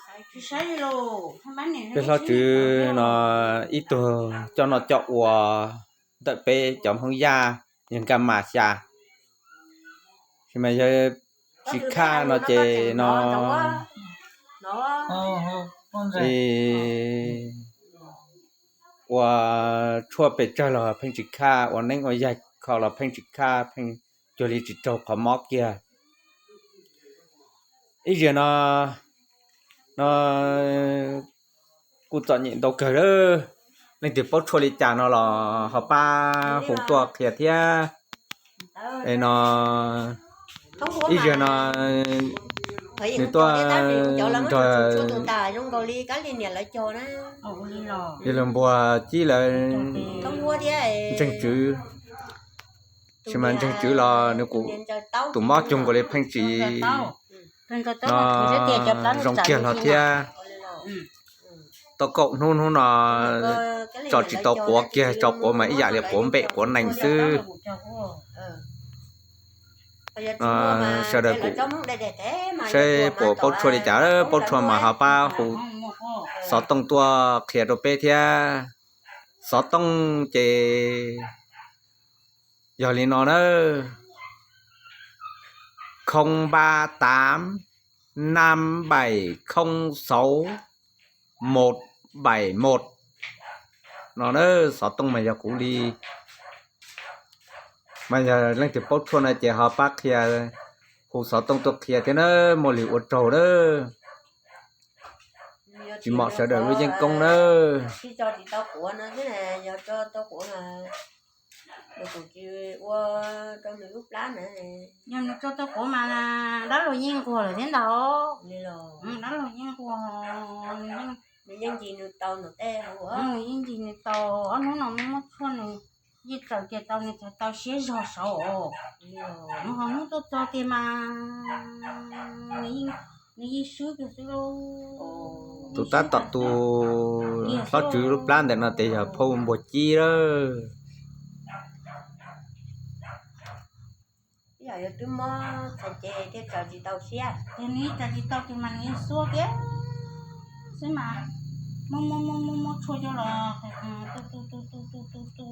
Peb hlob Tswv no ib tug coj noj coj ua ntawm peb cov Hmoob Yaj yog Nkaj Mas xya. Tab sis mas yog Tsis Khaj no ces no ua tshuaj pes tsawg los pheej tsis khaj, ua neeb ua yaig kho los pheej tsis khaj, pheej cuag li tsis raug qhov mob kiag. Ib zaug no, no kuj txom nyem ntau kawg lawm. Leej twg paub tshuaj li cas no los ho pab hu tuaj qhia thiab. Es no ib zaug no nws tuaj nrog yawg Luag Npuag Cib lawv ntseeg Tswv, tab sis mas ntseeg Tswv los nws kuj tus mob cuag nkaus li pheej tsis no zoo kiag los thiab. Tau kaum hnub hnub no tso tsis tau quav kiag, tso quav mas ib yam li quav npem quav nees xwb. Sawv daws kuj saib puas paub tshuaj li cas, paub tshuaj mas ho pab hu xov tooj tuaj qhia rau peb thiab. Xov tooj ces yog li no na: không ba tám năm bảy không sáu một bảy một. No na, xov tooj mas yog kuv li. Mas yog leej twg paub tshuaj no ces ho pab qhia, hu xov tooj tuaj qhia thiab na, muaj lwm ua tsaug na. Tsis mom sawv daws lub yeeb koob na. Yog nws tso tau quav mas dab laug yeej nquag lawm thiab ntag. Dab laug yeej nquag, nws yeej ncig nws tau, ob hnub no muab tshuaj nws yeej txawm tias tau, nws txawm tau siab zog saud os. Nws ho hnub tuaj txog tiag mas nws yeej swb kiag xwb lauj. Tus tab tom tu hlob Tswv lub plab ntawm no ces yog phauj Npuag Cib lawm. Yog twb mob txhais ces thiaj tsaws tsis tau siab. Ces nws yeej tsaws tsis tau ces mas nws yeej xuab kiag xwb mas muab muab muab muab tshuaj coj los tu tu tu tu tu tu tu.